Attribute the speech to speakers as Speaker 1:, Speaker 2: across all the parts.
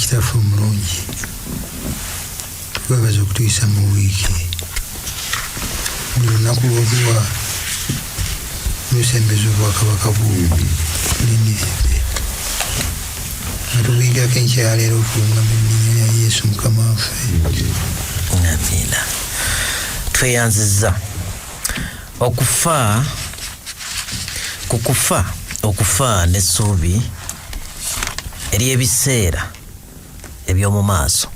Speaker 1: Kitaffe omulungi, tukwebaza okutuyisa mu wiiki. Buli lunaku lw'otuwa lusembeza obwakabaka bwo n'emirembe. Nga tubuyigirako enkya ya leero, okulungama erinnya lya Yesu Mukama waffe.
Speaker 2: Amiina. Tweyanziza okufa ku kufa, okufa n'essuubi ery'ebiseera eby'omu maaso.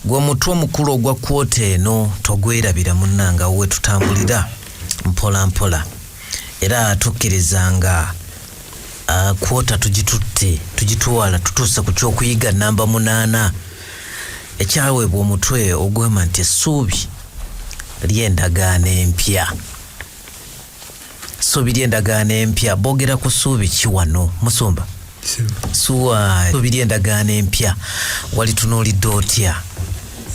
Speaker 2: Gwe omutwe omukulu ogwa kwota eno togwerabira munnanga, we tutambulira mpola mpola, era tukkiriza nga kwota tugitutte tugitwala tutuuse ku kyokuyiga namba 8 ekyaweebwa omutwe ogwema nti essuubi ly'endagaano empya. Ssuubi ly'endagaano empya, boogera ku ssuubi ki wano musumba? Suwa ssuubi ly'endagaano empya walitunuulidde otya?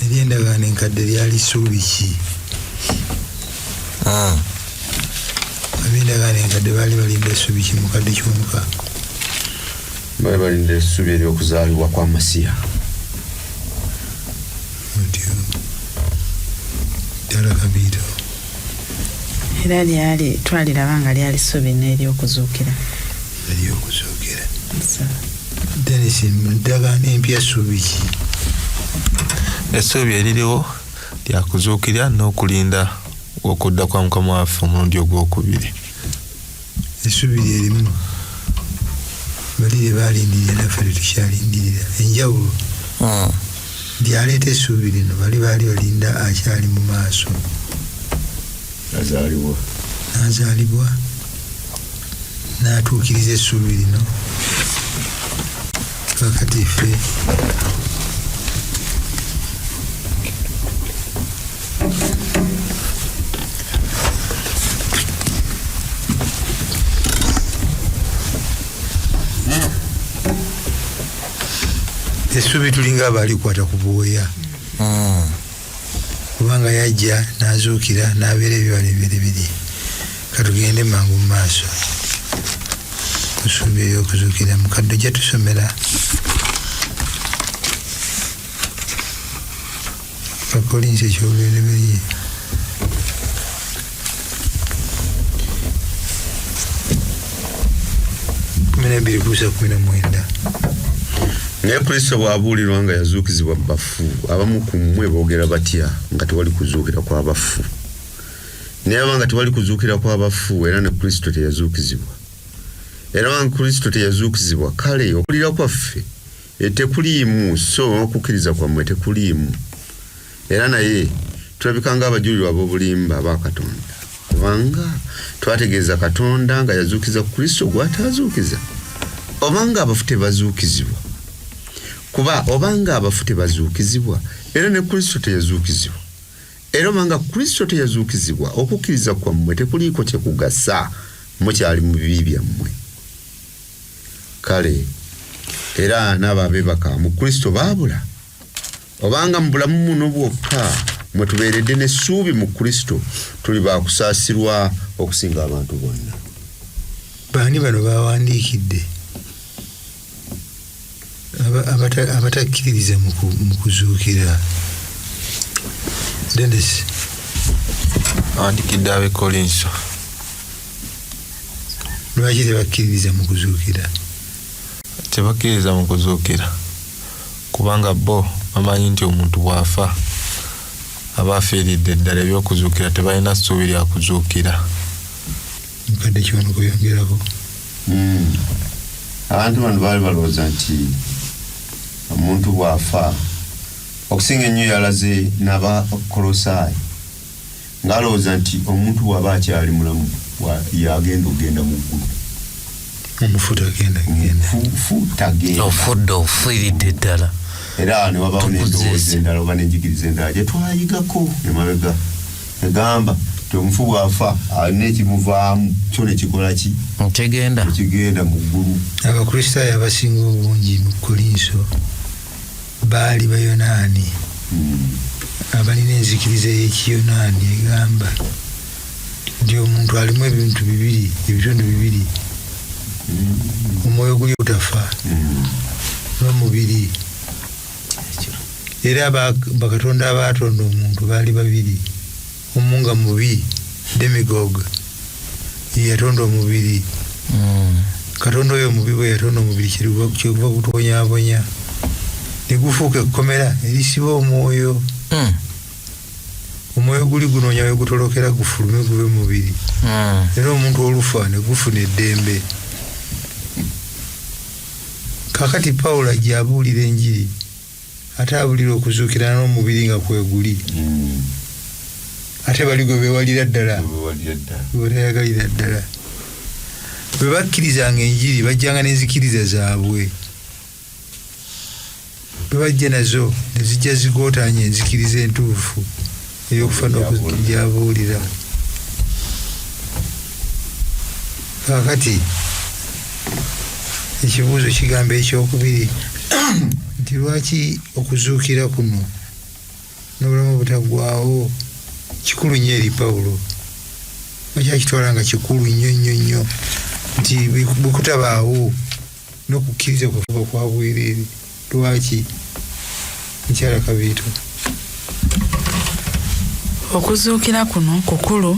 Speaker 1: Ery'endagaano enkadde lyali ssuubi ki? Ab'endagaano enkadde baali balinda essuubi ki mukadde Kiwanuka?
Speaker 3: Baali balinda essuubi ery'okuzaalibwa kwa Masiya.
Speaker 1: Otyo ddala Kabiito.
Speaker 4: Era lyali twaliraba nga lyali ssuubi n'ery'okuzuukira.
Speaker 1: Ery'okuzuukira. Dennis, mu ndagaano empya ssuubi ki?
Speaker 5: Essuubi eririwo lyakuzuukira n'okulinda okudda kwa Mukama waffe omulundi ogwokubiri.
Speaker 1: Essuubi lye limu bali lye baalindirira naffe lye tukyalindirira. Enjawulo lyaleeta essuubi lino, bali baali balinda akyali mu maaso.
Speaker 3: Azaalibwa.
Speaker 1: N'azaalibwa n'atuukiriza essuubi lino. Kakati ffe essuubi tulinga abalikwata ku bwoya, kubanga yajja n'azuukira n'abeera ebibala ebibereberye. Katugende mangu mu maaso ku ssuubi ery'okuzuukira. Mukadde ojja tusomera Abakolinso eky'olubereberye 12-19.
Speaker 3: Naye Kristo bw'abuulirwa nga yazuukizibwa mu bafu, abamu ku mmwe boogera batya nga tewali kuzuukira kwa bafu? Naye abanga tewali kuzuukira kwa bafu, era ne Kristo teyazuukizibwa. Era abanga Kristo teyazuukizibwa, kale okuwulira kwaffe tekuliimu, so n'okukkiriza kwammwe tekuliimu. Era naye tulabika ng'abajulirwa ab'obulimba aba Katonda, kubanga twategeeza Katonda nga yazuukiza Kristo gw'ataazuukiza, obanga abafu tebazuukizibwa. Kuba obanga abafu tebazuukizibwa, era ne Kristo teyazuukizibwa. Era obanga Kristo teyazuukizibwa, okukkiriza kwammwe tekuliiko kye kugasa, mukyali mu bibi byammwe. Kale era n'abo abeebaka mu Kristo baabula. Obanga mu bulamu muno bwokka mwe tubeeredde n'essuubi mu Kristo, tuli ba kusaasirwa okusinga abantu bonna.
Speaker 1: Baani bano bawandiikidde abatakkiririza mu kuzuukira? Dennis.
Speaker 5: Awandiikidde ab'e Kkolinso.
Speaker 1: Lwaki tebakkiririza mu kuzuukira?
Speaker 5: Tebakkiririza mu kuzuukira kubanga bo bamanyi nti omuntu bw'afa aba afiiridde ddala, eby'okuzuukira tebalina ssuubi lya kuzuukira.
Speaker 1: Mukadde Kiwanuka oyongerako.
Speaker 3: Abantu bano baali balowooza nti omuntu bw'afa, okusinga ennyo yalaze n'Abakolosaayi, ng'alowooza nti omuntu bw'aba akyali mulamu yagenda okugenda mu ggulu.
Speaker 1: Omufu tagenda kugenda.
Speaker 3: Omufu tagenda.
Speaker 2: Ofudde ofiiridde ddala.
Speaker 3: Era ne wabaawo n'endowooza endala oba n'enjigiriza endala gye twayigako emabega egamba nti omufu bw'afa alina ekimuvaamu kyo ne kikola ki?
Speaker 2: Kigenda.
Speaker 3: Ekigenda mu ggulu.
Speaker 1: Abakristaayo abasinga obungi mu Kkolinso baali Bayonaani abalina enzikiriza ey'Ekiyonaani egamba nti omuntu alimu ebintu bibiri, ebitundu bibiri, omwoyo guli ogutafa n'omubiri. mubiri. Era bakatonda abatonda omuntu baali babiri, omu nga mubi, demagogue, yatonda omubiri. Katonda oyo omubi bwe yatonda omubiri kyeguva gutubonyaabonya ne gufuuka ekkomera erisiba omwoyo. Omwoyo guli gunoonya we gutolokera gufulume gube mubiri. Era omuntu olufa ne gufuna eddembe. Kakati Pawulo ajja abuulira enjiri, ate abuulira okuzuukira n'omubiri nga kweguli. Ate bali gwe beewalira ddala, bwe batayagalira ddala. Bwe bakkirizanga enjiri bajjanga n'enzikiriza zaabwe, bwe bajja nazo ne zijja zigootaanya enzikiriza entuufu ey'okufa n'okugyabuulira. Kaakati ekibuuzo kigamba ekyokubiri nti lwaki okuzuukira kuno n'obulamu obutaggwaawo kikulu nnyo eri Pawulo? Lwaki akitwala nga kikulu nnyo nnyo nnyo nti bwe kutabaawo n'okukkiriza kwaffe kwa bwereere? Lwaki, mukyala Kabiito?
Speaker 4: Okuzuukira kuno kukulu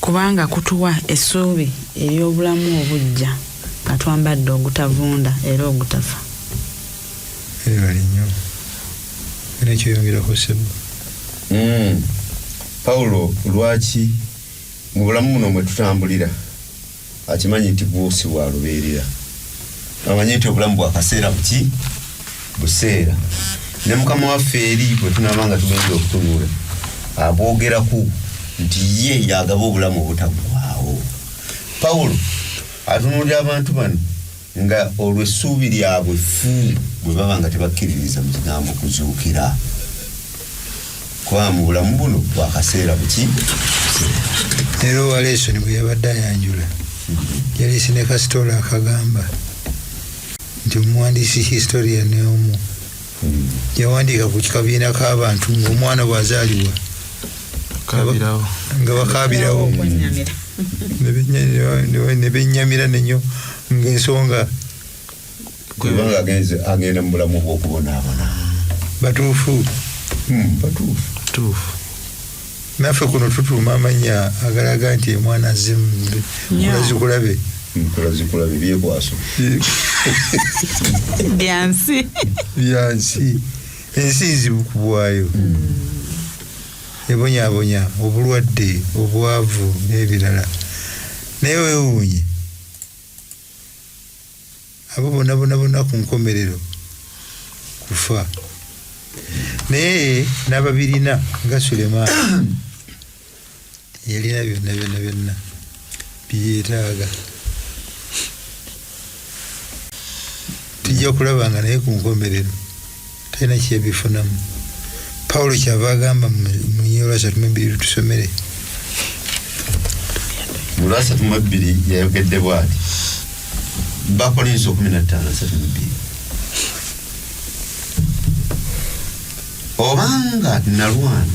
Speaker 4: kubanga kutuwa essuubi ery'obulamu obuggya nga twambadde ogutavunda era ogutafa.
Speaker 1: Ebali nnyo. Era kyoyongerako, ssebo?
Speaker 3: Pawulo lwaki mu bulamu muno mwe tutambulira akimanyi nti bwosi bwa lubeerera, amanyi nti obulamu bwa kaseera buki buseera, ne Mukama waffe eri bwe tunaaba nga tugenza okutunula abwogeraku nti ye yagaba obulamu obutaggwaawo. Pawulo atunuulira abantu bano nga olw'essuubi lyabwe ffu bwe baba nga tebakkiririza mu kigambo kuzuukira, kubanga mu bulamu buno bwakaseera buki buseera.
Speaker 1: Era owa lesson bwe yabadde ayanjula yaleese ne kasitoola akagamba nti omuwandiisi historian omu yawandiika ku kabiina k'abantu ng'omwana bw'azaalibwa
Speaker 5: kabirawo
Speaker 1: nga bakaabirawo
Speaker 4: Okwennyamira.
Speaker 1: Ne bennyamira nenyo ng'ensonga
Speaker 3: Kubanga agenda mu bulamu bw'okubonaabona.
Speaker 1: Batuufu?
Speaker 3: Batuufu.
Speaker 5: Tuufu.
Speaker 1: Naffe kuno tutuuma amannya agalaga nti omwana azze
Speaker 4: Nnyo.
Speaker 1: kulazikulabe.
Speaker 3: Kulazikulabe byekwaso.
Speaker 4: Byansi.
Speaker 1: Byansi, ensi nzibu ku bwayo, ebonyaabonya, obulwadde, obwavu n'ebirala. Naye weewuunye abo bonna bonna bonna ku nkomerero kufa. Naye n'ababirina nga Sulemaani yalina byonna byonna byonna byeyeetaaga, tujja kulaba nga naye ku nkomerero talina kyebifunamu. Pawulo kyava agamba mu 32, tusomere.
Speaker 3: Mu 32 yayogedde bw'ati, Bakolinso 15:32: "Obanga nalwana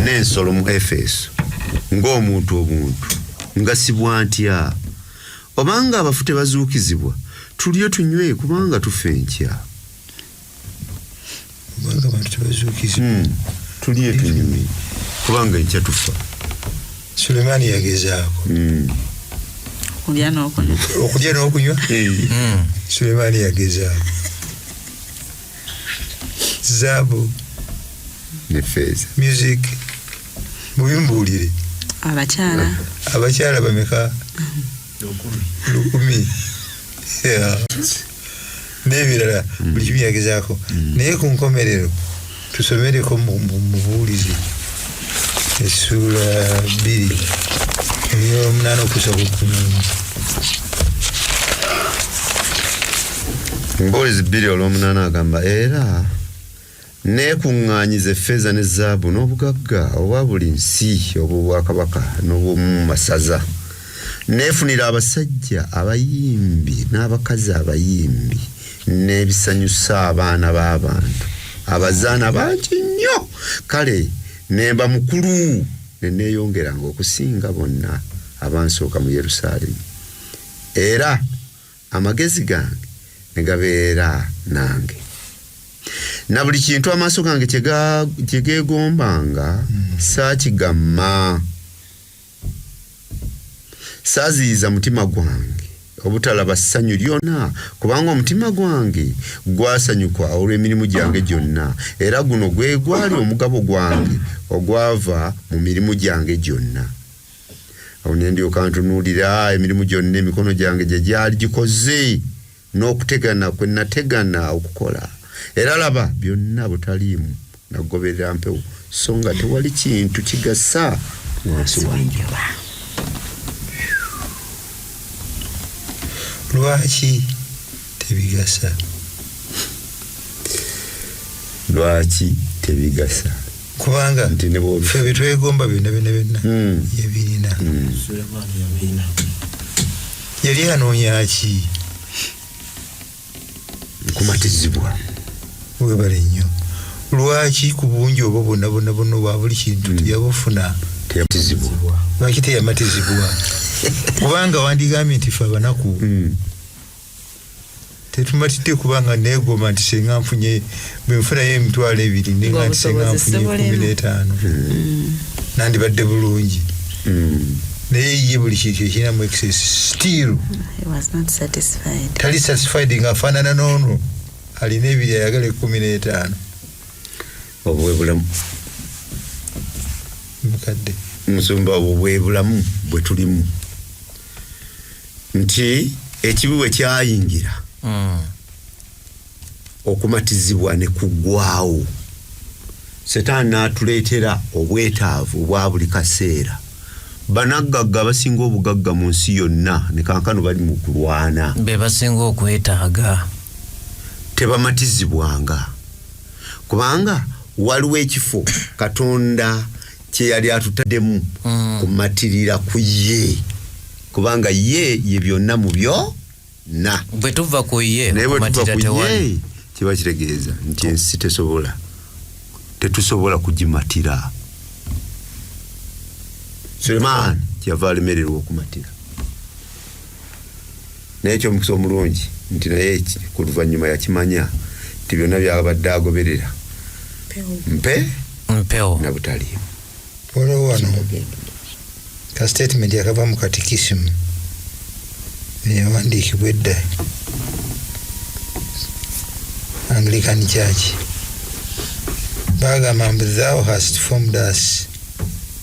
Speaker 3: n'ensolo mu Efeso ng'omuntu obuntu, ngasibwa ntya? Obanga abafu tebazuukizibwa, tulye tunywe, kubanga tufa enkya."
Speaker 1: Kubanga abantu tebazuukizibwa.
Speaker 3: Tulye tunywe, kubanga enkya tufa.
Speaker 1: Sulemaani yagezaako
Speaker 4: Okulya n'okunywa.
Speaker 1: Okulya n'okunywa. Sulemaani yagezaako zaabu
Speaker 3: Ne feeza.
Speaker 1: Music, mubimbuulire.
Speaker 4: Abakyala.
Speaker 1: Abakyala bameka? 1000. Yeah. N'ebirala buli kimu yagezaako, naye ku nkomerero tusomereko mu Mubuulizi essuula 2 8 okusa ku 10.
Speaker 3: Mbuulizi 2 olw'omunaana agamba, "Era neekuŋŋaanyiza effeeza ne zaabu n'obugagga obwa buli nsi obw'obwakabaka n'obw'omu masaza. Neefunira abasajja abayimbi n'abakazi abayimbi n'ebisanyusa abaana b'abantu, abazaana bangi nnyo. Kale nemba mukulu ne neeyongeranga okusinga bonna abansooka mu Yerusaalemi, era amagezi gange ne gabeera nange." Na buli kintu amaaso gange kye geegombanga saakigamma. Saaziyiza mutima gwange obutalaba ssanyu lyonna, kubanga omutima gwange gwasanyuka olw'emirimu gyange gyonna, era guno gwe gwali omugabo gwange ogwava mu mirimu gyange gyonna. Awo ne ndyoka ntunuulira emirimu gyonna emikono gyange gye gyali gikoze n'okutegana kwe nategana okukola, era laba byonna butaliimu, nagoberera mpewo, so nga tewali kintu kigasa wansi w'enjuba.
Speaker 1: Lwaki tebigasa?
Speaker 3: Lwaki tebigasa?
Speaker 1: Kubanga ffe betwegomba byonna byonna byonna yebirina. Yali anoonya ki?
Speaker 3: Kumatizibwa.
Speaker 1: Webale nnyo. Lwaki ku bungi obwo bwonna bwonna bwonna obwa buli kintu teyabufuna?
Speaker 3: Teyamatizibwa.
Speaker 1: Lwaki teyamatizibwa? Kubanga wandigambye nti ffe abanaku tetumatidde, kubanga neegomba nti senga nfunye, bwe nfunayo 20,000 nenga nti senga nfunye 15 nandibadde bulungi. Naye ye buli kintu ekirinamu excess still
Speaker 4: he was not satisfied.
Speaker 1: Tali satisfied ng'afaanana n'ono alina 2 ayagala 15.
Speaker 3: Obwo bwe bulamu.
Speaker 1: Mukadde.
Speaker 3: Musumba, obwo bwe bulamu bwe tulimu, nti ekibi bwe kyayingira okumatizibwa ne kuggwawo, Setaani n'atuleetera obwetaavu obwa buli kaseera. Banaggagga abasinga obugagga mu nsi yonna ne kankano bali mu kulwana,
Speaker 2: be basinga okwetaaga,
Speaker 3: tebamatizibwanga, kubanga waliwo ekifo Katonda kye yali atutaddemu kumatirira ku ye, kubanga ye ye byonna mu byonna.
Speaker 2: Bwe tuva ku ye,
Speaker 3: naye bwe tuva
Speaker 2: okumatira
Speaker 3: ku
Speaker 2: tewali.
Speaker 3: ye kiba kitegeeza nti ensi tetusobola kugimatira. Sulemaani kyeyava alemererwa okumatira, naye ekyomukisa omulungi nti naye ku luvannyuma yakimanya nti byonna byabadde agoberera mpe
Speaker 2: mpewo
Speaker 3: na butaliimu.
Speaker 1: Waliwo wano ka statement yakava mu katikisimu eyawandiikibwa edda Anglican Church. Bagamba mbu thou hast formed us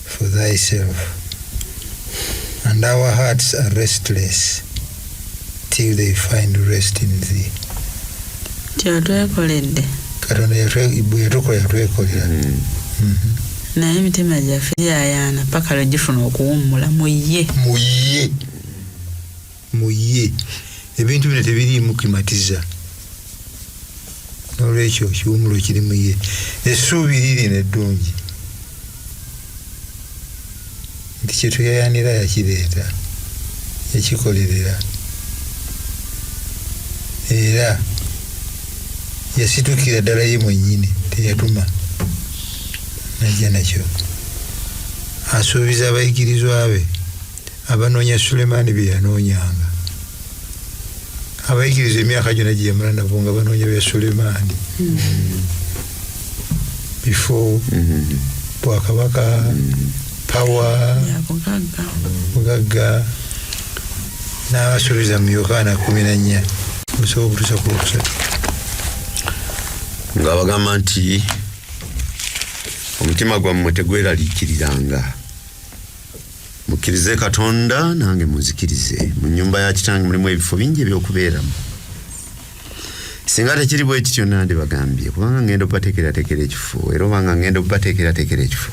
Speaker 1: for thyself and our hearts are restless till they find rest in thee.
Speaker 4: Kyotwekoledde.
Speaker 1: Katonda bwe yatukola yatwekolera.
Speaker 4: Naye emitima gyaffe gyayaana paka lwe gifuna okuwummula mu ye.
Speaker 1: Mu ye. Mu ye. Ebintu bino tebiriimu kimatiza. N'olwekyo kiwummulo kiri mu ye. Essuubi liri n'eddungi nti kye tuyayaanira yakireeta, yakikolerera, era yasitukira ddala ye mwennyini, teyatuma najja nakyo. Asuubiza abayigirizwa be abanoonya Sulemaani bye yanoonyanga. Abayigirizwa emyaka gyonna gye yamala nabo nga banoonya bya Sulemaani. Bifo, bwakabaka, power, bugagga. N'abasuubiza mu Yokaana 14 osobola okutuusa ku lwokusatu.
Speaker 3: Ng'abagamba nti omutima gwammwe tegweraliikiriranga, mukkirize Katonda nange munzikirize. Mu nnyumba ya kitange mulimu ebifo bingi eby'okubeeramu. Singa tekiri bwe kityo nandibagambye, kubanga ngenda okubateekerateekera ekifo, era obanga ngenda okubateekerateekera ekifo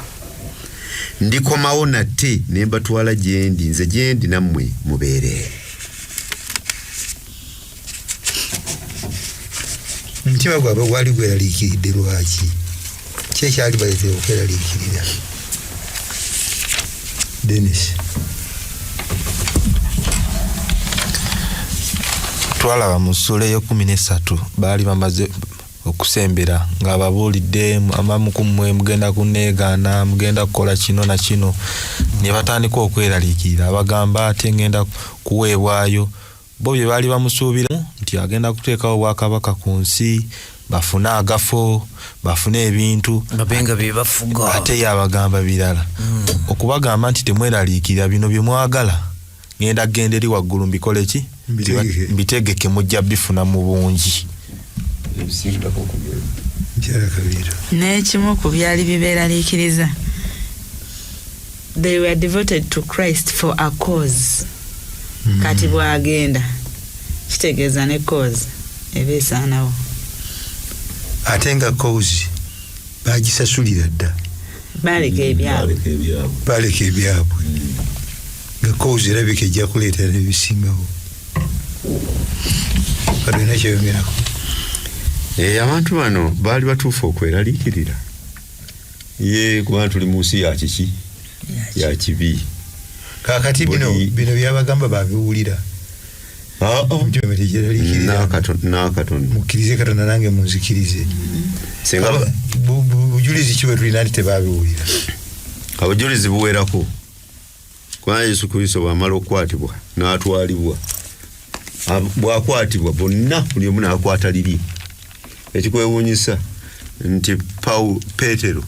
Speaker 3: ndikomawo nate ne mbatwala gye ndi, nze gye ndi nammwe mubeere.
Speaker 1: Omutima gwabwe gwali gweraliikiridde lwaki? Ki ekyali baleetera okweraliikirira? Dennis.
Speaker 5: Twalaba mu ssuula ey'ekkumi n'esatu baali bamaze okusembera ng'ababuulidde abamu ku mmwe mugenda kunneegaana, mugenda kukola kino na kino, ne batandika okweraliikirira. Abagamba ate ngenda kuweebwayo. Bo bye baali bamusuubiramu nti agenda kuteekawo obwakabaka ku nsi, Bafune agafo, bafune ebintu,
Speaker 2: babenga bebafuga.
Speaker 5: Ate yabagamba birala. Okubagamba nti temweraliikirira bino bye mwagala, ngenda genda eri waggulu mbikole ki? Mbitegeke, mujja bifuna mu bungi.
Speaker 4: N'ekimu ku byali bibeeraliikiriza, they were devoted to Christ for a cause. Kati bw'agenda kitegeeza ne cause eba esaanawo.
Speaker 1: Ate nga cause bagisasulira dda,
Speaker 4: baleka ebyabwe,
Speaker 1: baleka ebyabwe nga cause erabika ejja kuleetera ebisingawo. Kalina kyeyongerako.
Speaker 3: Abantu bano baali batuufu okweraliikirira, ye kubanga tuli mu nsi ya kiki, ya kibi.
Speaker 1: Kaakati bino byabagamba babiwulira.
Speaker 3: N'akatono.
Speaker 1: Mukkirize Katonda nange munzikirize. Bujulizi ki bwe tulina nti tebabiwulira?
Speaker 3: Obujulizi buwerako. Kubanga Yesu Kristo bw'amala okukwatibwa n'atwalibwa, bw'akwatibwa bonna buli omu n'akwata liri. Ekikwewuunyisa nti Peetero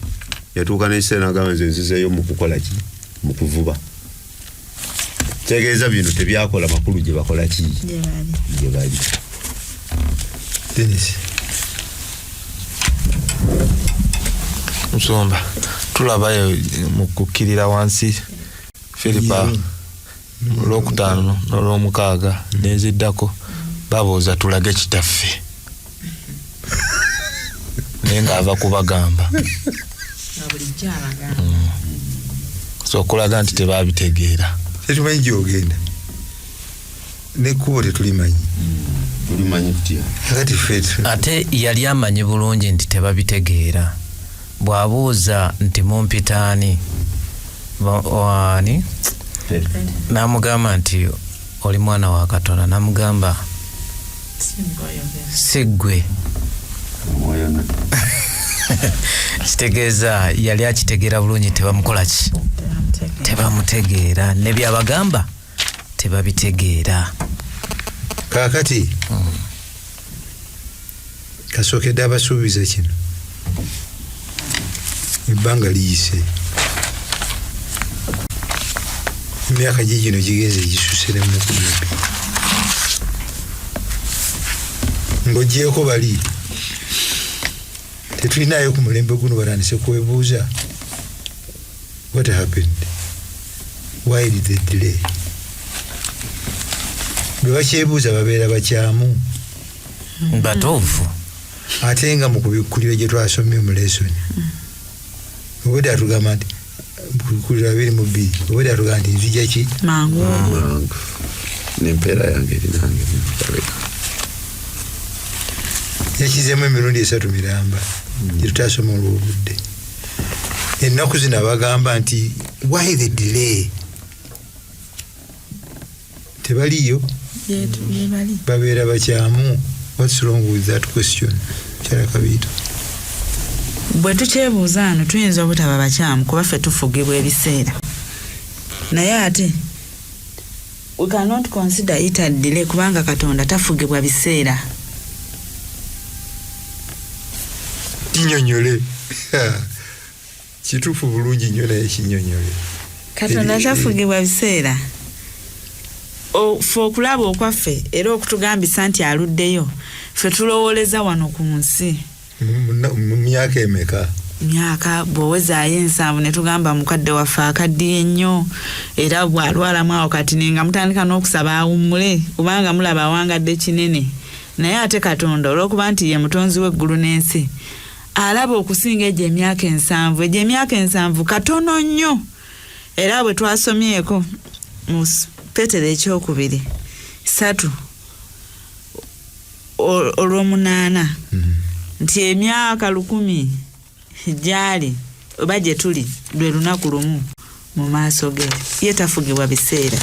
Speaker 3: yatuuka n'ekiseera n'agamba nze nzizeeyo mu kukola ki? Mu kuvuba. Kitegeeza bino tebyakola makulu gye bakola ki? Gye bali.
Speaker 1: Dennis.
Speaker 5: Nsumba, tulabayo mu kukkirira wansi Filipa olwokutaano n'olwomukaaga n'eziddako babuuza tulage kitaffe, naye ng'ava kubagamba. So okulaga nti tebabitegeera.
Speaker 1: Tetumanyi gy'ogenda n'ekkubo tetulimanyi.
Speaker 3: Tulimanyi tutya?
Speaker 1: Kakati ffe
Speaker 2: ate yali amanyi bulungi nti tebabitegeera. Bw'abuuza nti mumpitaani ani, n'amugamba nti oli mwana wa Katonda, n'amugamba si ggwe. Kitegeeza yali akitegeera bulungi tebamukola ki? Tebamutegeera. Ne byabagamba tebabitegeera.
Speaker 1: Kaakati kasookedde abasuubiza kino, ebbanga liyise, emyaka gigino gigenze gisuse ne mu 2000, ng'ogyeko bali tetulinayo ku mulembe guno batandise kwebuuza what happened, why did they delay? Bwe bakyebuuza babeera bakyamu,
Speaker 2: batuufu.
Speaker 1: Ate nga mu kubikkulira gye twasomye mu lesoni, obwedde atugamba nti kubikkulira 22, obwedde atugamba nti nzija ki
Speaker 4: mangu,
Speaker 3: n'empeera yange eri nange.
Speaker 1: Yakizeemu emirundi 3 miramba gye tutasoma olw'obudde. Ennaku zino abagamba nti why the delay, tebaliyo, babeera bakyamu. What's wrong with that question? Kyala Kabiito.
Speaker 4: Bwe tukyebuuza ano tuyinza obutaba bakyamu kuba ffe tufugibwa ebiseera, naye ate we cannot consider it a delay kubanga Katonda tafugibwa biseera.
Speaker 1: Kinyonyole. Kituufu bulungi nnyo naye kinyonyole.
Speaker 4: Katonda tafugibwa biseera. Ffe okulaba okwaffe era okutugambisa nti aluddeyo, ffe tulowooleza wano ku nsi.
Speaker 1: Mu myaka emeka?
Speaker 4: Myaka bw'owezaayo 70 ne tugamba mukadde waffe akaddiye nnyo, era bw'alwalamu awo kati nga mutandika n'okusaba awummule kubanga mulaba awangadde kinene. Naye ate Katonda olw'okuba nti ye mutonzi w'eggulu n'ensi, alaba okusinga egyo emyaka 70. Egyo emyaka 70 katono nnyo. Era bwe twasomyeko mu Peetero ekyokubiri 3 olw'omunaana nti emyaka 1000 gyali oba gye tuli lwe lunaku lumu mu maaso ge, ye tafugibwa biseera.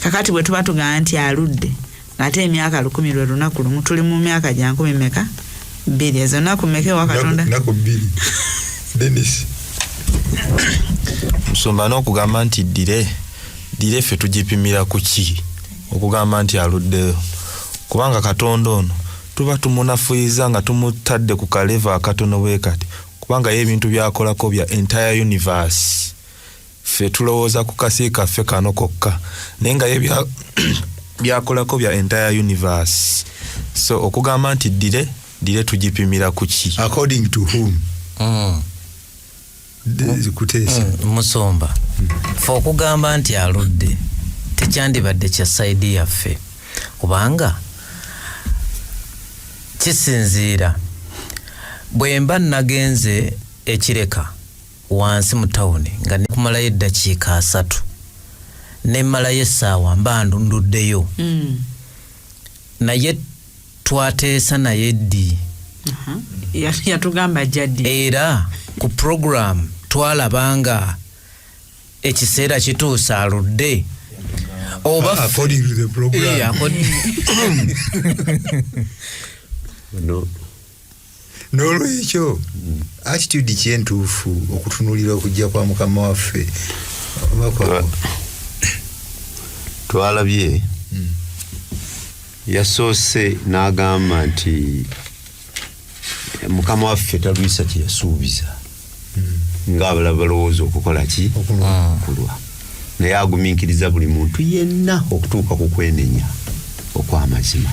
Speaker 4: Kakati bwe tuba tugamba nti aludde ng'ate emyaka 1000 lwe lunaku lumu, tuli mu myaka gya 1000 meka? 2. Ezo nnaku meka ewa Katonda?
Speaker 1: Nnaku 2. Dennis.
Speaker 5: Musumba n'okugamba nti ddire ffe tugipimira ku ki okugamba nti aluddeyo, kubanga Katonda ono Tuba tumunafuyiza nga tumutadde ku kaleva akatono bwe kati, kubanga ye ebintu byakolako bya entire universe. Ffe tulowooza ku kasi kaffe kano kokka, naye nga ye byakolako bya entire universe. So okugamba nti delay tugipimira ku ki?
Speaker 1: According to whom? Kuteesa.
Speaker 2: Musumba, fe okugamba nti aludde tekyandibadde kya side yaffe, kubanga kisinziira bwe mba nagenze ekireka wansi mu tawuni nga nekumalayo eddakiika 30 nemmalayo essaawa mba nduddeyo. Naye twateesa naye ddi?
Speaker 4: Yatugamba jaddi.
Speaker 2: Era ku program twalabanga ekiseera kituuse aludde. Oba
Speaker 1: according to the program.
Speaker 3: No.
Speaker 1: N'olwekyo attitude kyentuufu okutunuulira okujja kwa Mukama waffe.
Speaker 3: Twalabye yasoose n'agamba nti Mukama waffe talwisa kye yasuubiza, ng'abalala balowooza okukola ki? Okulwa. Naye agumiikiriza buli muntu yenna okutuuka ku kwenenya okw'amazima.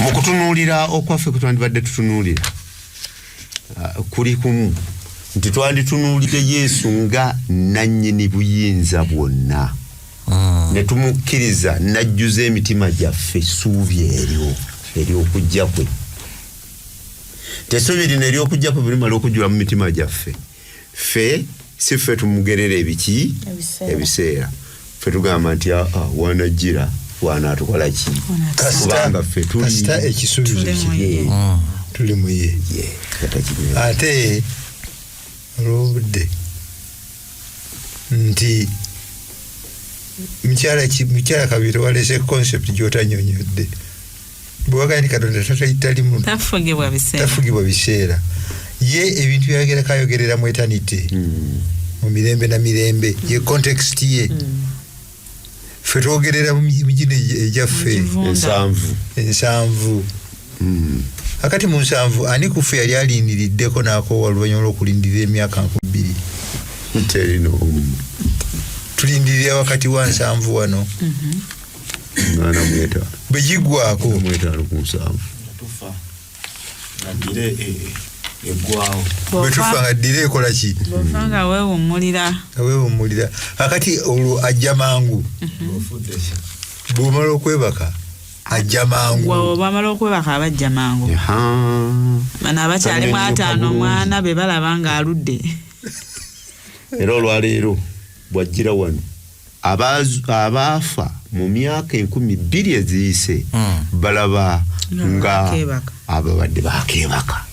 Speaker 3: Mu kutunuulira okwaffe kwe twandibadde tutunuulira kuli kumu nti twanditunuulidde Yesu nga nannyini buyinza bwonna, ne tumukkiriza n'ajjuza emitima gyaffe essuubi eryo ery'okujja kwe. Essuubi lino ery'okujja kwe bwe limala okujjula mu mitima gyaffe, ffe si ffe tumugerera ebiki? Ebiseera. Ffe tugamba nti wanajjira wanaatukola ki? Kubanga ffe
Speaker 1: kasita ekisuubizo kiri tuli mu ye. Ate olw'obudde nti mukyala Kabiri walese concept gy'otanyonyodde. Bwewagamba nti Katonda tafugibwa biseera, ye ebintu byagerako ayogerera mu eternity, mu mirembe na mirembe, ye context ye. Ffe twogerera mu gino egyaffe ensanvu. Akati mu nsanvu ani ku ffe yali alindiriddeko n'akoowa oluvannyuma lw'okulindirira emyaka 2000? Tulindirira wakati wa nsanvu wano. Bwe giggwaako. Bwe tufa nga ddire ekola ki?
Speaker 4: Bw'ofa nga weewummulira.
Speaker 1: Weewummulira. Akati olwo ajja mangu. Bw'omala okwebaka ajja mangu.
Speaker 4: Bw'omala okwebaka abajja mangu. Bano abakyalimu 5 mwana be balaba nga aludde.
Speaker 3: Era olwaleero bw'ajjira wano abaafa mu myaka 2000 eziyise balaba nga ababadde bakeebaka.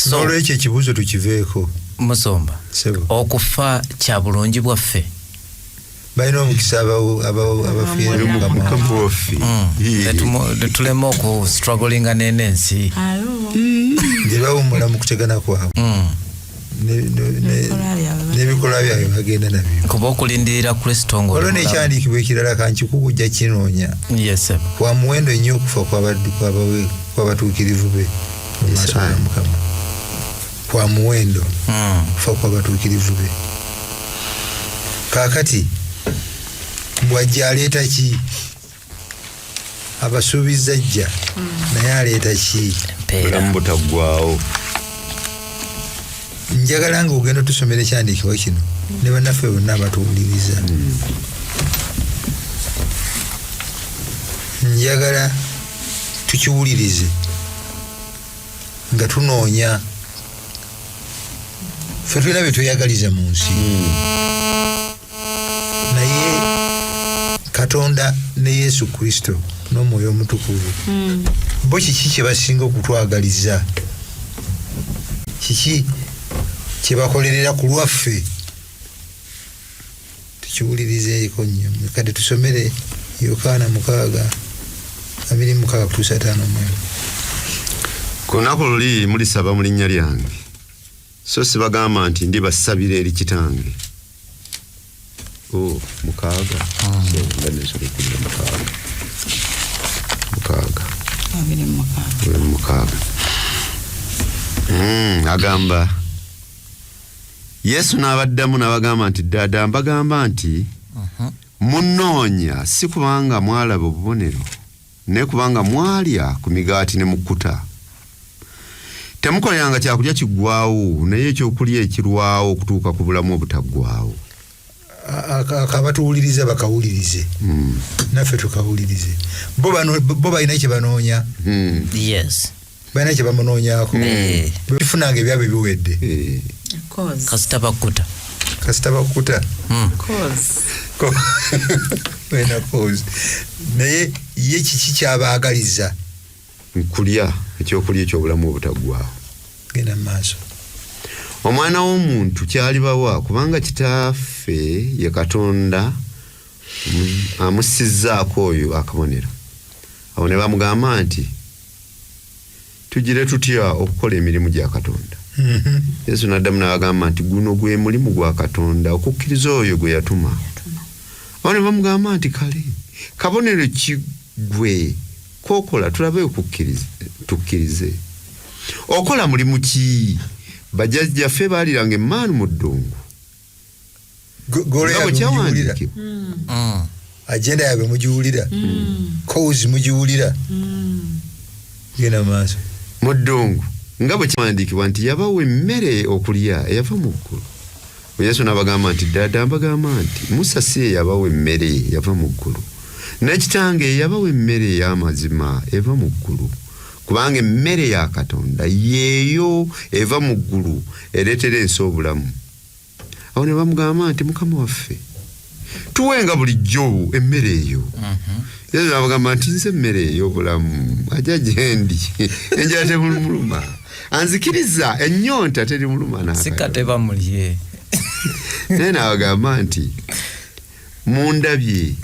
Speaker 1: N'olwekyo ekibuuzo tukiveeko.
Speaker 2: Musumba, okufa kya bulungi bwaffe.
Speaker 1: Balina omukisa abafiira Mukama
Speaker 3: waffe.
Speaker 2: Tuleme okustrugglinga n'ensi.
Speaker 1: Nze bawummula mu kutegana kwabwe. N'ebikolwa byabwe bagenda nabyo.
Speaker 2: Kuba okulindirira Kristo
Speaker 1: ng'oli. Waliwo n'ekyandiikibwa ekirala kankikugujja kinoonya. Kwa muwendo nnyo okufa kw'abatuukirivu be mu maaso ga Mukama. Kwa muwendo okufa kw'abatuukirivu be. Kaakati bw'ajja aleeta ki? Abasuubiza ajja naye aleeta ki?
Speaker 3: Bulamu butaggwaawo.
Speaker 1: Njagala nga ogenda otusomera ekyandiikibwa kino ne bannaffe bonna abatuwuliriza. Njagala tukiwulirize nga tunoonya. Ffe tulina bye tweyagaliza mu nsi, naye Katonda ne Yesu Kristo n'Omwoyo Omutukuvu bo kiki kye basinga okutwagaliza? Kiki kye bakolerera ku lwaffe? Tukiwulirizeeko nnyo. Kati tusomere Yokaana 6:26-59.
Speaker 3: Ku lunaku luli mulisaba mu linnya lyange, so sibagamba nti ndibasabira eri kitange. 6. Mukaaga.
Speaker 4: 26.
Speaker 3: Agamba Yesu n'abaddamu n'abagamba nti ddala mbagamba nti munnoonya si kubanga mwalaba obubonero, naye kubanga mwalya ku migaati ne mukkuta. Temukoleranga kyakulya kiggwaawo, naye ekyokulya ekirwawo okutuuka ku bulamu obutaggwaawo.
Speaker 1: Akabatuwuliriza bakawulirize, naffe tukawulirize. Bo balina kye banoonya.
Speaker 2: Yes.
Speaker 1: Balina kye bamunoonyaako. Bifunanga ebyabwe biwedde.
Speaker 2: Kasita bakkuta.
Speaker 1: Kasita bakkuta. Naye ye kiki kyabaagaliza?
Speaker 3: Nkulya ekyokulya ekyobulamu obutaggwaawo.
Speaker 1: Genda mu maaso.
Speaker 3: Omwana w'omuntu kyalibawa kubanga kitaffe ye Katonda amussizzaako oyo akabonero. Awo ne bamugamba nti tugire tutya okukola emirimu gya Katonda? Yesu n'addamu n'agamba nti guno gwe mulimu gwa Katonda, okukkiriza oyo gwe yatuma. Awo ne bamugamba nti kale kabonero ki gwe k'okola tulabe tukkirize? Okola mulimu ki? Bajjajjaffe baaliranga emmaanu mu ddungu. Nga bwe kyawandiikibwa.
Speaker 1: Agenda yaabwe mugiwulira. Cause mugiwulira. Genda maaso.
Speaker 3: Mu ddungu nga bwe kyawandiikibwa nti yabawa emmere okulya eyava mu ggulu. Yesu n'abagamba nti ddala mbagamba nti Musa si ye yabawa emmere yava mu ggulu, ne Kitange yabawa emmere ey'amazima eva mu ggulu. Kubanga emmere ya Katonda yeeyo eva mu ggulu ereetera ensi obulamu. Awo ne bamugamba nti Mukama waffe, tuwenga bulijjo emmere eyo. Yesu n'abagamba nti nze emmere ey'obulamu, ajja gye ndi, enjala temuluma, anzikiriza ennyonta terimuluma n'akatono.
Speaker 2: Sika tebamulye.
Speaker 3: Naye n'abagamba nti mundabye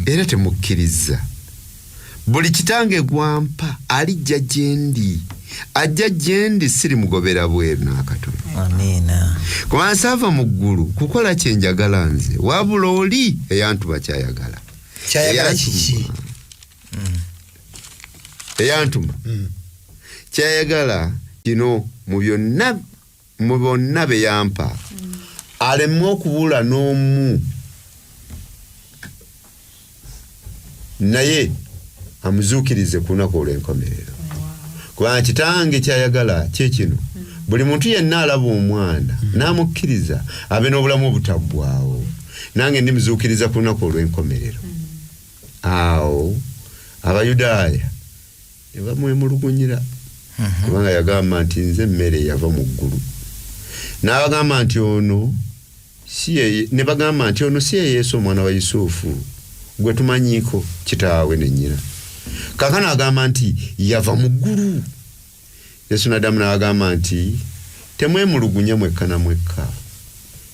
Speaker 3: era temukkiriza. Buli kitange gwampa alijja gye ndi, ajja gye ndi sirimugobera bweru n'akatono.
Speaker 2: Amiina.
Speaker 3: Kuba nsaava mu ggulu kukola kye njagala nze, wabula oli eyantuma kyayagala.
Speaker 1: Kyayagala kiki?
Speaker 3: Eyantuma kyayagala kino mu byonna bye yampa, aleme okubula n'omu, naye amuzuukirize ku lunaku olw'enkomerero. Kubanga kitange kyayagala kye kino, buli muntu yenna alaba omwana n'amukkiriza abe n'obulamu obutaggwaawo, nange ndimuzuukiriza ku lunaku olw'enkomerero. Awo Abayudaaya ne bamwemulugunyira, kubanga yagamba nti nze emmere eyava mu ggulu. N'abagamba nti ono si ye, ne bagamba nti ono si ye Yesu omwana wa Yusufu gwe tumanyiiko kitaawe ne nnyina. Kaakano agamba nti yava mu ggulu. Yesu n'addamu n'agamba nti temwemulugunya mwekka na mwekka.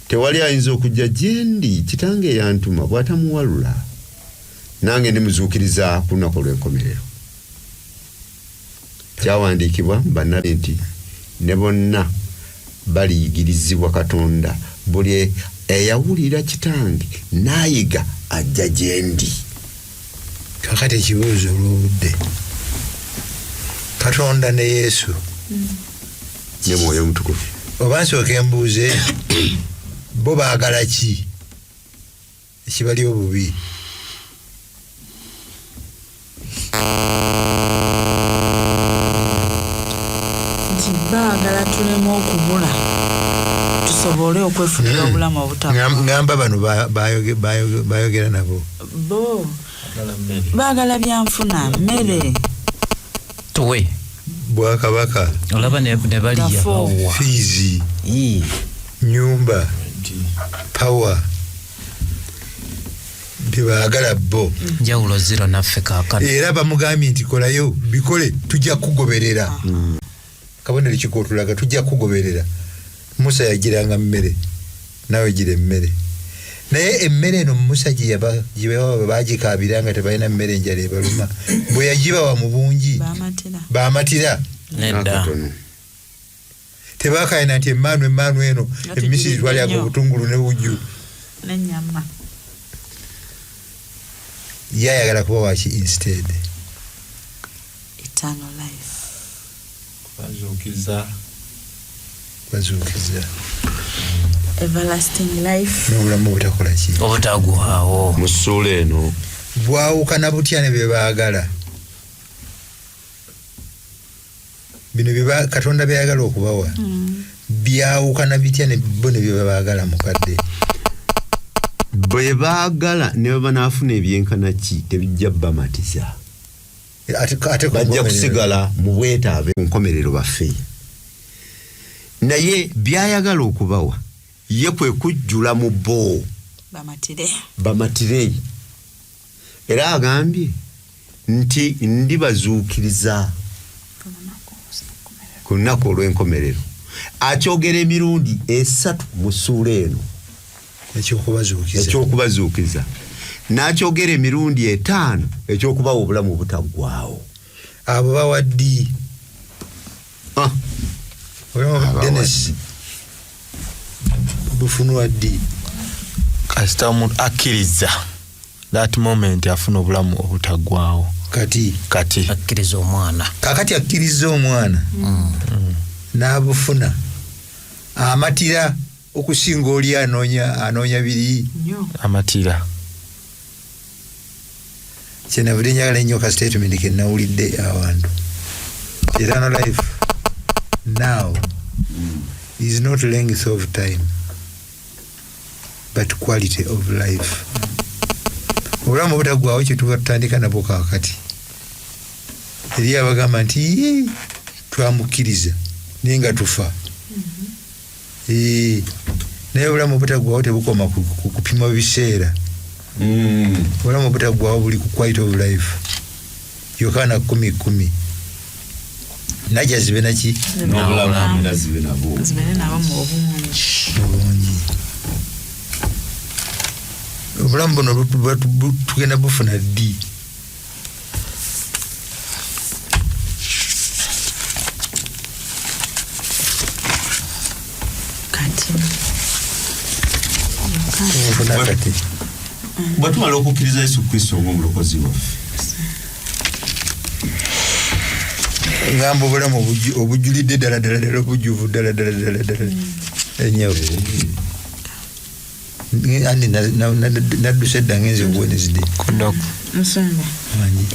Speaker 3: Tewali ayinza okujja gye ndi kitange eyantuma bw'atamuwalula, nange ndimuzuukiriza ku lunaku olw'enkomerero. Kyawandiikibwa bannabbi nti ne bonna baliyigirizibwa Katonda, buli eyawulira kitange n'ayiga ajja gye ndi.
Speaker 1: Kaakati ekibuuzo olw'obudde, Katonda ne Yesu
Speaker 3: ne Mwoyo Omutukuvu,
Speaker 1: oba nsooka embuuze, bo baagala ki ekibali obubi?
Speaker 4: Nti baagala tuleme okubula tusobole okwefunira obulamu obutaggwaawo.
Speaker 1: Ngamba bano bayogera nabo.
Speaker 4: Bo baagala byanfuna, mmere.
Speaker 2: Tuwe.
Speaker 1: Bwakabaka.
Speaker 2: Olaba ne baliya bawa.
Speaker 1: Fiizi. Nyumba. Power. Byebaagala bo.
Speaker 2: Njawulo zero naffe kaakano.
Speaker 1: Era bamugambye nti kolayo bikole tujja kugoberera. Kabonero kikotulaga tujja kugoberera. Musa yagiranga mmere, nawe gira emmere. Naye emmere eno Musa gye yabawa baagikaabira nga tebalina mmere, enjala ebaluma. Bwe yagibawa mu bungi baamatira.
Speaker 2: Nedda.
Speaker 1: Tebaakayana nti emmaanu eno Emisiri twalyaga obutungulu ne bujju
Speaker 4: n'ennyama.
Speaker 1: Yayagala kuba waki instead?
Speaker 4: Eternal life.
Speaker 5: Bazuukiza.
Speaker 1: Bazuukiza.
Speaker 4: Everlasting life.
Speaker 1: N'obulamu obutakola ki?
Speaker 2: Obutaggwaawo.
Speaker 3: Mu ssuula eno
Speaker 1: Bwawukana butya ne bye baagala? Bino bye Katonda byayagala okubawa byawukana bitya ne bo ne bye baagala mukadde?
Speaker 3: Bwe baagala ne bwe banaafuna ebyenkana ki tebijja bamatiza.
Speaker 1: Ate
Speaker 3: bajja kusigala mu bwetaabe ku nkomerero baffe. Naye byayagala okubawa ye kwe kujjula mu bo
Speaker 4: bamatire.
Speaker 3: Bamatire. Era agambye nti ndibazuukiriza ku lunaku olw'enkomerero. Akyogera emirundi 3 mu ssuula eno.
Speaker 1: Ekyokubazuukiza.
Speaker 3: Ekyokubazuukiza. N'akyogera emirundi 5 ekyokubawa obulamu obutaggwaawo.
Speaker 1: Abo bawa ddi? Dennis bufunwa ddi?
Speaker 5: Kasita omuntu akkiriza that moment afuna obulamu obutaggwaawo.
Speaker 1: Kati
Speaker 2: akkiriza omwana.
Speaker 1: Kakati akkiriza omwana n'abufuna amatira okusinga oli anoonya biri.
Speaker 5: Amatira.
Speaker 1: Kyenavudde njagala ennyo ka statement ke nawulidde awantu. Eternal life now is not length of time but quality of life. Obulamu obutaggwaawo kye tuba tutandika nabwo kaakati. Eri abagamba nti twamukkiriza naye nga tufa. Naye obulamu obutaggwaawo tebukoma ku kupima biseera. Obulamu obutaggwaawo buli ku quality of life. Yokaana 10:10. Najja zibe naki?
Speaker 3: N'obulamu era zibe nabo.
Speaker 4: Zibe nabo mu obungi.
Speaker 1: Obulamu buno tugenda bufuna ddi?
Speaker 4: Kati.
Speaker 1: Kati.
Speaker 3: Bwe tumala okukkiriza Yesu Kristo ng'omulokozi waffe.
Speaker 1: Ngamba obulamu obujjulidde ddala ddala ddala obujjuvu ddala ddala ddala ddala. Ennyo. Andi nadduse edda ngenze ku Wednesday.
Speaker 4: Musumba.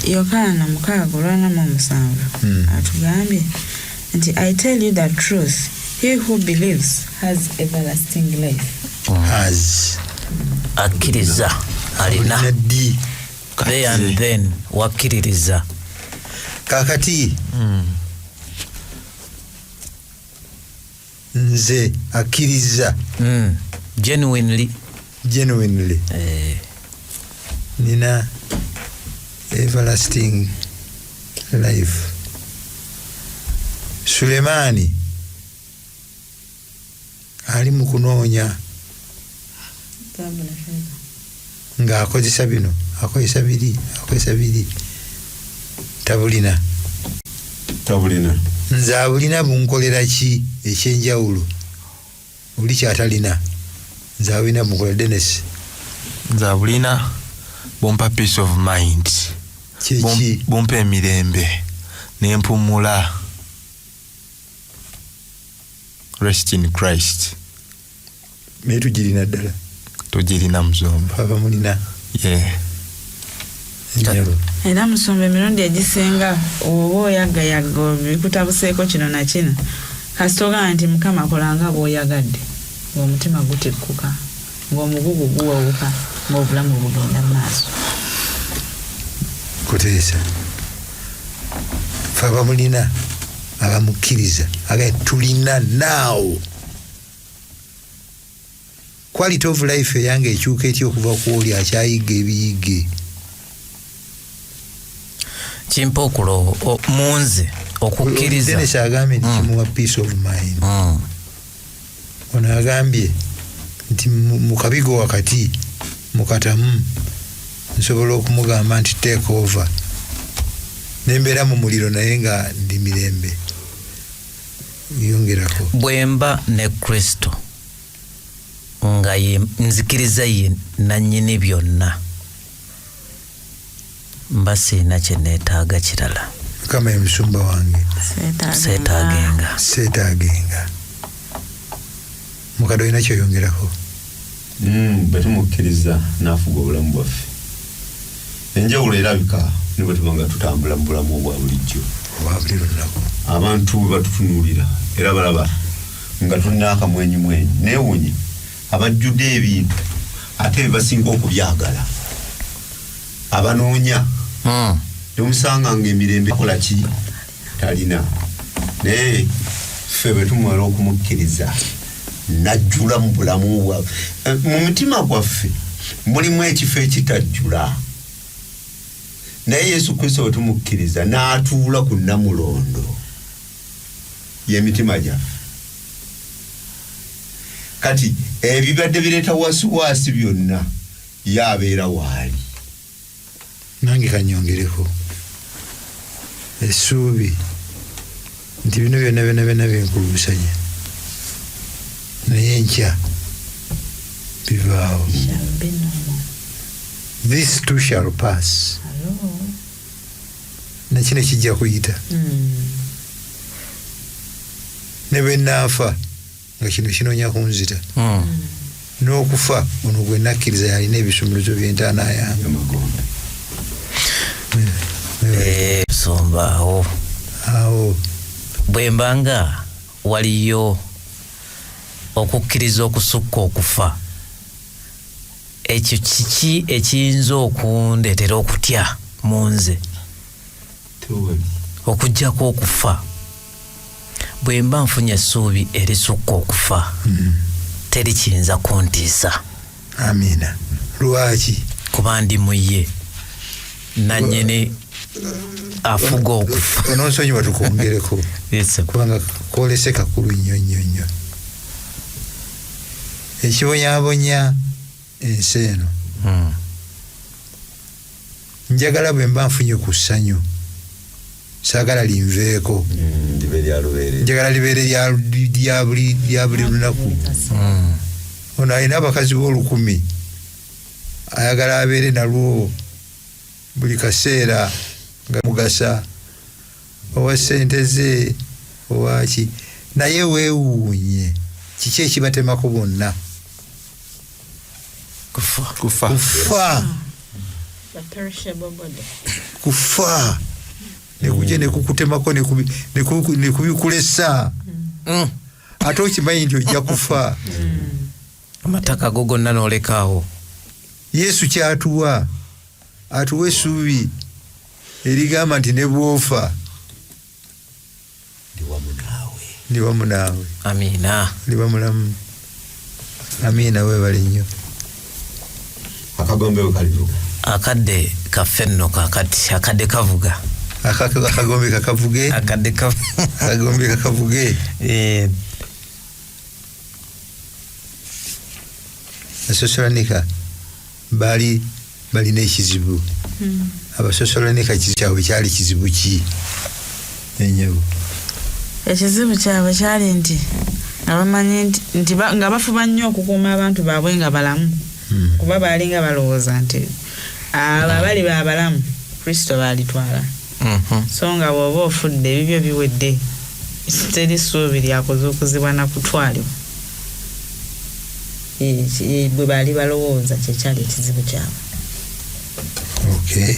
Speaker 4: Yokaana 6:47 atugambye nti I tell you the truth, he who believes has everlasting life.
Speaker 1: Has.
Speaker 2: Akkiriza alina. There and then wakkiririza.
Speaker 1: Kakati nze akkiriza
Speaker 2: genuinely.
Speaker 1: Nina everlasting life. Sulemani ali mu kunoonya ng'akozesa bino, akozesa biri, akozesa biri, tabulina. Nze abulina bunkolera ki ekyenjawulo oli kyatalina? Nze abulina bunkolera. Dennis
Speaker 5: nze abulina bumpa peace of mind, bumpa emirembe nempumula. Rest in Christ.
Speaker 1: Naye tugirina ddala?
Speaker 5: Tugirina musumba.
Speaker 1: Aba mulina?
Speaker 5: Yeah.
Speaker 4: Era musumba emirundi egisinga oba oyagayagga bikutabuseeko kino na kino, kasita ogamba nti Mukama kola nga bw'oyagadde, ng'omutima gutikkuka, ng'omugugu guwewuka, ng'obulamu bugenda mu maaso.
Speaker 1: Kuteesa fe abamulina abamukkiriza agaye tulina now. Quality of life eyange ekyuka etya okuva ku oli akyayigga ebiyigge?
Speaker 2: Kimpa okulo munze okukkiriza.
Speaker 1: Dennis agambye nti kimuwa peace of mind. Ono agambye nti mu kabigo wakati mukatamu nsobola okumugamba nti take over, nembeera mu muliro naye nga ndi mirembe. Yongerako.
Speaker 2: Bwe mba ne Kristo nga ye nzikiriza ye nannyini byonna, mba sirina kye neetaaga kirala.
Speaker 1: Mukama ye musumba wange,
Speaker 2: seetaagenga.
Speaker 1: Seetaagenga. Mukadde olina kyoyongerako?
Speaker 3: Bwe tumukkiriza n'afuga obulamu bwaffe, enjawulo erabika ne bwe tuba nga tutambula mu bulamu obwa bulijjo
Speaker 1: obwa buli lunaku.
Speaker 3: Abantu bwe batutunuulira era balaba nga tulina akamwenyumwenyu. Neewuunye abajjudde ebintu ate be basinga okubyagala, abanoonya temusanga nga emirembe akola ki talina. Naye ffe bwe tumala okumukkiriza n'ajjula mu bulamu bwaffe, mu mutima gwaffe mulimu ekifo ekitajjula. Naye Yesu Kristo bwe tumukkiriza n'atuula ku nnamulondo y'emitima gyaffe. Kati ebibadde bireeta wasiwasi byonna yabeera waali.
Speaker 1: Nange kanyongereko essuubi nti bino byonna byonna byonna binkulusanya, naye enkya bivaawo. This too shall pass. Nakino kijja kuyita. Ne bwe naafa nga kino kinoonya kunzita, n'okufa ono gwe nakkiriza yalina ebisumuluzo by'entaana yange.
Speaker 2: Musumba awo
Speaker 1: awo
Speaker 2: bwe mbanga waliyo okukkiriza okusukka okufa, ekyo kiki ekiyinza okundeetera okutya mu nze? Okuggyako okufa. Bwe mba nfunye essuubi erisukka okufa, teri kiyinza kuntiisa.
Speaker 1: Amiina. Lwaki?
Speaker 2: Kuba ndi mu ye nannyini afuga okufa.
Speaker 1: Onoonsonyiwa tukwongereko, kubanga kwolese kakulu nnyo nnyo nnyo. Ekibonyaabonya ensi eno, njagala bwe mba nfunye ku ssanyu, saagala linveeko, njagala libeere lya buli lunaku. Ono alina abakazi b'olukumi, ayagala abeere nalwo buli kaseera nga mugasa owa ssente ze owaki. Naye weewuunye kiki ekibatemako bonna?
Speaker 2: Kufa.
Speaker 1: Kufa. Kufa. Nekujja nekukutemako nekubikulesa. Ate okimanyi nti ojja kufa.
Speaker 2: Amataka go gonna n'olekaawo.
Speaker 1: Yesu kyatuwa, atuwa essuubi erigamba nti ne bw'ofa ndi wamu naawe.
Speaker 2: Amiina.
Speaker 1: Ndi mulamu. Amiina, weebale nnyo.
Speaker 3: Akagombe bwe kalivuga.
Speaker 2: Akadde kaffe nno kaakati, akadde kavuga.
Speaker 1: Akagombe kakavuge.
Speaker 2: Akadde
Speaker 1: akagombe kakavuge. Abasosolonika baali balina ekizibu. Abasosolonika kyabwe kyali kizibu ki? Ennyabo.
Speaker 4: Ekizibu kyabwe kyali nti abamanyi nti nga bafuba nnyo okukuuma abantu baabwe nga balamu. Kuba baalinga balowooza nti abo abali babalamu Kristo baalitwala. So nga bw'oba ofudde ebibyo biwedde, teri ssuubi lyakuzuukuzibwa na kutwalibwa. Bwe baali balowooza kyekyali ekizibu kyabwe.
Speaker 1: Okay.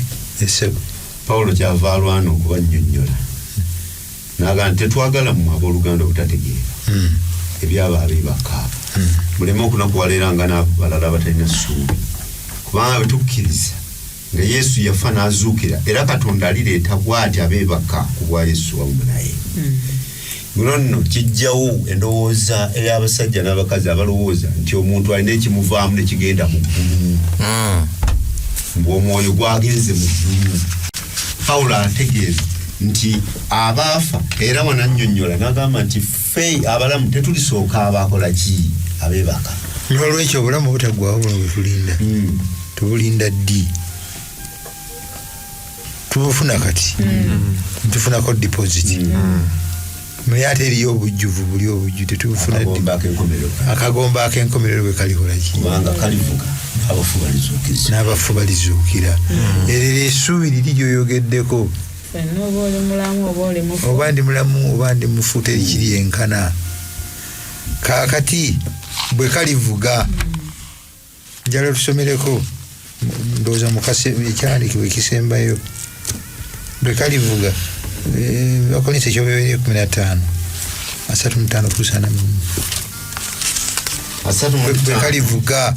Speaker 3: Pawulo kyava alwana okubannyonnyola n'agamba nti tetwagala mmwe abooluganda obutategeera ebyabo abeebaka, muleme okunakuwala era nga n'abalala abatalina ssuubi, kubanga bwe tukkiriza nga Yesu yafa n'azuukira, era Katonda alireeta bw'ati abeebaka ku bwa Yesu wamu naye. Guno nno kijjawo endowooza ey'abasajja n'abakazi abalowooza nti omuntu alina ekimuvaamu ne kigenda mu ggulu, ng'omwoyo gwagenze mu ggulu. Pawulo ategeeza nti abaafa, era wanannyonnyola n'agamba nti ffe abalamu tetulisooka abakola ki? Abeebaka.
Speaker 1: N'olwekyo obulamu obutaggwaawo buno bwe tulinda, tubulinda ddi? Tubufuna kati, tufunako deposit. Naye ate eriyo obujjuvu buli obujju tetubufuna ddi? Akagombe ak'enkomerero bwe kalikola ki?
Speaker 3: Kubanga kalivuga n'abafu balizuukira.
Speaker 1: N'abafu balizuukira. Eryo essuubi liri ly'oyogeddeko.
Speaker 4: Ffenna oba oli mulamu oba oli mufu.
Speaker 1: Oba ndi mulamu oba ndi mufu, terikiri enkana. Kaakati bwe kalivuga, njala tusomereko, ndowooza ekyawandiikibwa ekisembayo. Bwe kalivuga, Abakolinso ekyobeberye 15 35 kutuusa 41.
Speaker 3: 35.
Speaker 1: Bwe kalivuga.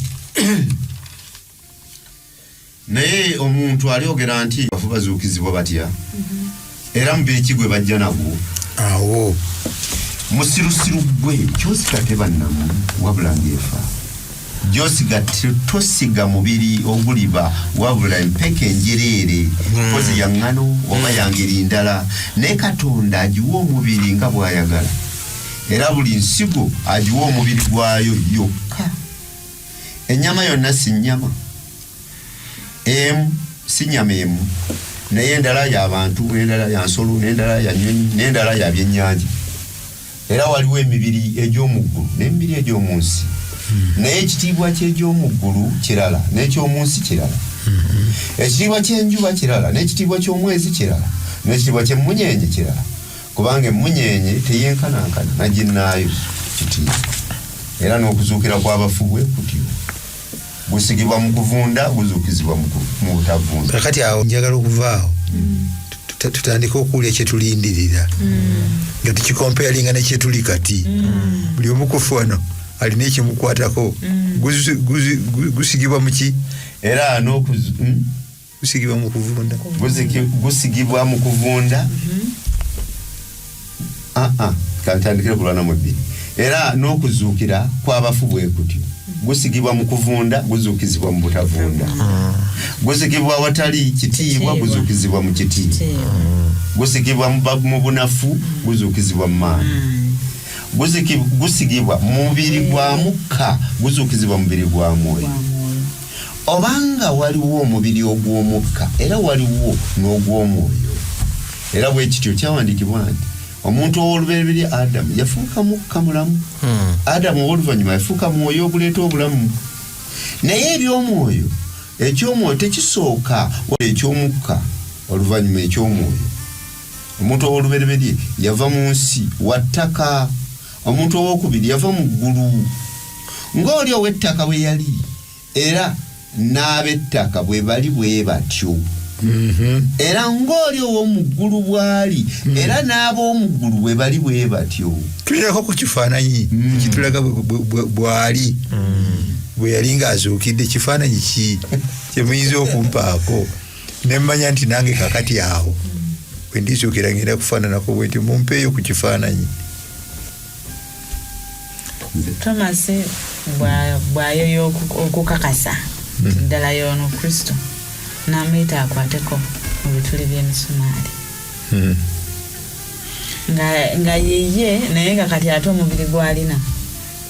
Speaker 3: Naye omuntu alyogera nti abafu bazuukizibwa batya? Era mubiri ki gwe bajja nagwo?
Speaker 1: Awo.
Speaker 3: Musirusiru gwe, kyosiga teba nnamu wabula ng'efa. Gyosiga tosiga mubiri oguliba wabula empeke enjereere, kozi ya ŋŋano oba ya ngeri ndala, naye Katonda agiwa omubiri nga bw'ayagala, era buli nsigo agiwa omubiri gwayo yokka. Ennyama yonna si nnyama emu, si nnyama emu, naye endala y'abantu, n'endala ya nsolo, n'endala ya nnyonyi, n'endala ya byennyanja. Era waliwo emibiri egy'omu ggulu n'emibiri egy'omu nsi, naye ekitiibwa ky'egy'omu ggulu kirala n'eky'omu nsi kirala. Ekitiibwa ky'enjuba kirala n'ekitiibwa ky'omwezi kirala n'ekitiibwa ky'emmunyeenye kirala, kubanga emmunyeenye teyenkanankana na ginnaayo kitiibwa. Era n'okuzuukira kw'abafu bwe kutyo, gusigibwa mu kuvunda, guzuukizibwa mu butavunda.
Speaker 1: Kakati awo njagala okuvaawo tutandike okuwulira kyetulindirira nga tukikompeyalinga ne kyetuli kati. Buli omukufu wano alina ekimukwatako. Gusigibwa mu ki?
Speaker 3: Era
Speaker 1: Gusigibwa mu kuvunda.
Speaker 3: Gusigibwa mu kuvunda. Kantandikire ku lwana mu bbiri. Era n'okuzuukira kw'abafu bwe kutyo, gusigibwa mu kuvunda, guzuukizibwa mu butavunda. Gusigibwa awatali kitiibwa, guzuukizibwa mu kitiibwa. Gusigibwa mu bunafu, guzuukizibwa mu maanyi. Gusigibwa mu mubiri gwa mukka, guzuukizibwa mu mubiri gwa mwoyo. Obanga waliwo omubiri ogw'omukka, era waliwo n'ogw'omwoyo. Era bwe kityo kyawandiikibwa nti omuntu ow'olubereberye Adamu yafuuka mukka mulamu. Adamu ow'oluvannyuma yafuuka mwoyo oguleeta obulamu. Naye eby'omwoyo, eky'omwoyo tekisooka eky'omukka, oluvannyuma eky'omwoyo. Omuntu ow'olubereberye yava mu nsi wa ttaka, omuntu ow'okubiri yava mu ggulu. Ng'oli ow'ettaka bwe yali, era n'ab'ettaka bwe bali bwe batyo. Era ng'oli ow'omu ggulu bw'ali, era n'ab'omu ggulu bwe bali bwe batyo.
Speaker 1: Tulirako ku kifaananyi ekitulaga bw'ali. Bwe yali ng'azuukidde, kifaananyi ki kye muyinza okumpaako? Ne mmanya nti nange kakati awo bwe ndizuukira ngenda kufaananako bwe nti, mumpeeyo ku kifaananyi.
Speaker 4: Thomas bw'ayoya okukakasa ddala y'ono Kristo, n'amuyita akwateko mu bituli by'emisumaali. Nga yeye, naye nga kati ate omubiri gw'alina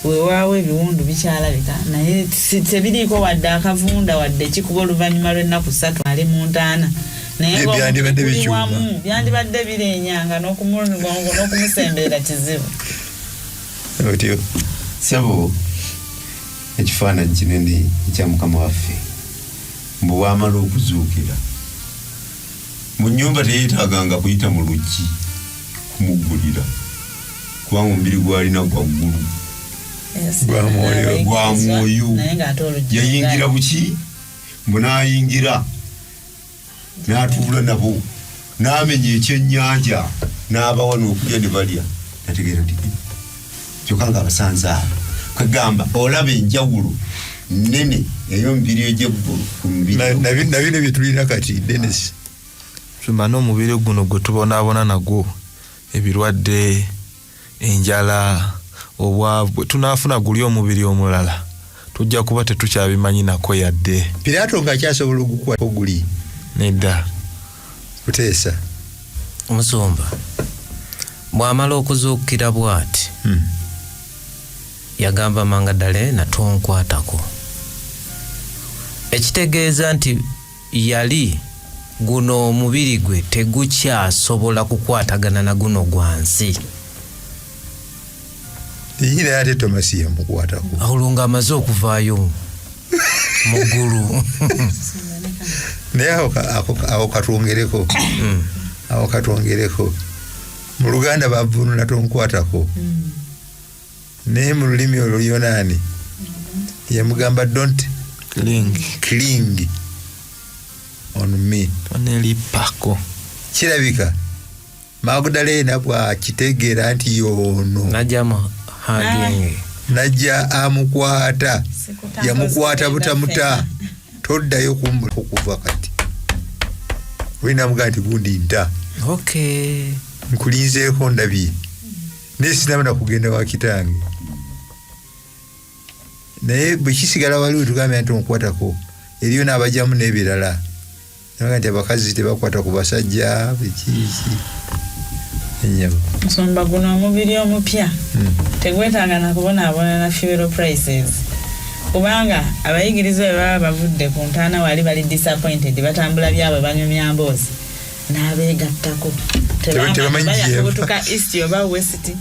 Speaker 4: weewaawo ebiwundu bikyalabika, naye tebiriiko wadde akavunda wadde kikuba oluvannyuma lw'ennaku 3 ali mu ntaana. Naye
Speaker 1: Bye byandibadde
Speaker 4: ng'omubiri guli
Speaker 1: bikyuka.
Speaker 4: wamu, byandibadde birenyanga n'okumusemberera kizibu.
Speaker 1: Otyo.
Speaker 3: Ssebo, ekifaananyi kinene ekya Mukama waffe mbu bw'amala okuzuukira mu nnyumba teyeetaaganga kuyita mu luggi kumuggulira, kubanga omubiri gw'alina gwa ggulu.
Speaker 1: Gwa mwoyo.
Speaker 3: Gwa mwoyo.
Speaker 4: Naye ng'ate oluggi
Speaker 3: Yayingira
Speaker 4: lugale.
Speaker 3: buki? Mbu n'ayingira n'atuula nabo, n'amenya ekyennyanja n'abawa n'okulya ne balya. Nategeera nti kyokka ng'abasanze abo. Kwegamba olaba enjawulo nnene ey'omubiri egy'eggulu ku mubiri.
Speaker 1: Na bino bye tulina kati, Dennis.
Speaker 5: Tumba n'omubiri guno gwe tubonaabona nagwo, ebirwadde, enjala, obwavu, bwe tunaafuna guli omubiri omulala, tujja kuba tetukyabimanyi nako yadde.
Speaker 1: Piraato ng'akyasobola okukwata oguli.
Speaker 5: Nedda.
Speaker 1: Kuteesa.
Speaker 2: Omusumba bw'amala okuzuukira bw'ati, yagamba Magadalena tonkwatako. Ekitegeeza nti yali guno omubiri gwe tegukyasobola kukwatagana na guno gwa nsi.
Speaker 1: Yira ate Tomasi yamukwatako.
Speaker 2: Olwo ng'amaze okuvaayo mu ggulu.
Speaker 1: Naye awo katwongereko. Awo katwongereko, mu Luganda bavvuunula tonkwatako, naye mu lulimi Oluyonaani yamugamba don't
Speaker 5: cling,
Speaker 1: cling on me,
Speaker 5: tonelipako.
Speaker 1: Kirabika Magdalena bwakitegeera nti yono,
Speaker 2: Najjamu hugging.
Speaker 1: Najja amukwata.
Speaker 4: Sikutambuza.
Speaker 1: Yamukwata butamuta, toddayo okuva kati. Olinamugaa nti gundi nta. Nkulinzeeko, ndabye, naye sinaba kugenda wa kitange. Naye bwe kisigala waliwo tugambye nti onkwatako, eriyo n'abajjamu n'ebirala, nabaga nti abakazi tebakwata ku basajja, biki biki, ennyama.
Speaker 4: Nsumba, guno omubiri omupya tegwetaaga nakubonaabona na fuel prices, kubanga abayigiriza bwe baba bavudde ku ntaana wali bali disappointed, batambula byabwe, banyumya mboozi n'abeegattako.
Speaker 1: Tebamanyi gyeva.
Speaker 4: Kubutuka east oba west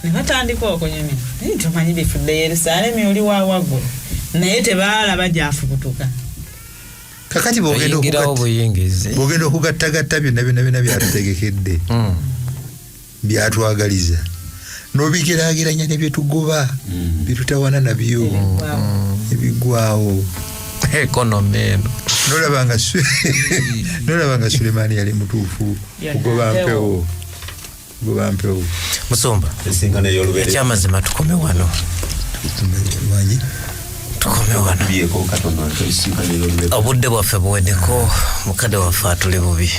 Speaker 4: ne batandika okunyumya, naye tomanyi bifudde Yerusaalemi oli wawaggulu, naye tebaalaba gyafubutuka.
Speaker 1: Kakati bw'ogenda
Speaker 2: Oyingirawo buyingizi.
Speaker 1: Bw'ogenda okugattagatta byonna byonna byonna byatutegekedde, byatwagaliza, n'obigeraageranya ne byetugoba, byetutawana nabyo ebigwawo,
Speaker 2: economy eno.
Speaker 1: Nolaba nga Sulemaani yali mutuufu.
Speaker 4: Byonna
Speaker 1: Kugoba
Speaker 4: mpewo.
Speaker 1: mpewo, kugoba mpewo.
Speaker 2: Musumba,
Speaker 3: Ensinkano ey'olubeerera.
Speaker 2: ekyamazima tukome wano.
Speaker 1: Manyi.
Speaker 2: Tukome wano.
Speaker 3: Byeko katono, ensinkano ey'olubeerera.
Speaker 2: Obudde bwaffe buweddeko, mukadde waffe atuli bubi.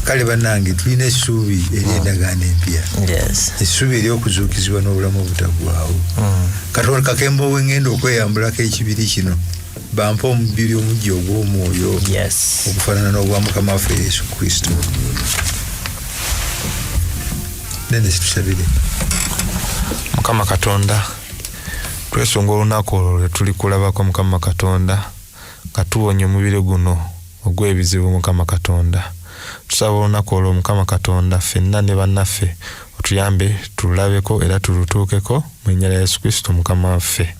Speaker 1: Kale bannange, tulina essuubi ery'endagaano empya, essuubi ery'okuzuukizibwa n'obulamu obutaggwaawo. Katonda kakembo wengenda okweyambulako ekibiri kino, bampe omubiri omujja ogw'omwoyo okufaanana n'obwa Mukama waffe Yesu Kristo. Nene situsabire.
Speaker 5: Mukama Katonda, twesunga olunaku olwo lwe tulikulabako. Mukama Katonda, nga tuwonya omubiri guno ogw'ebizibu. Mukama Katonda, tusaba olunaku olwo, Mukama Katonda, ffenna ne bannaffe otuyambe tululabeko era tulutuukeko, mu linnya lya Yesu Kristo Mukama waffe.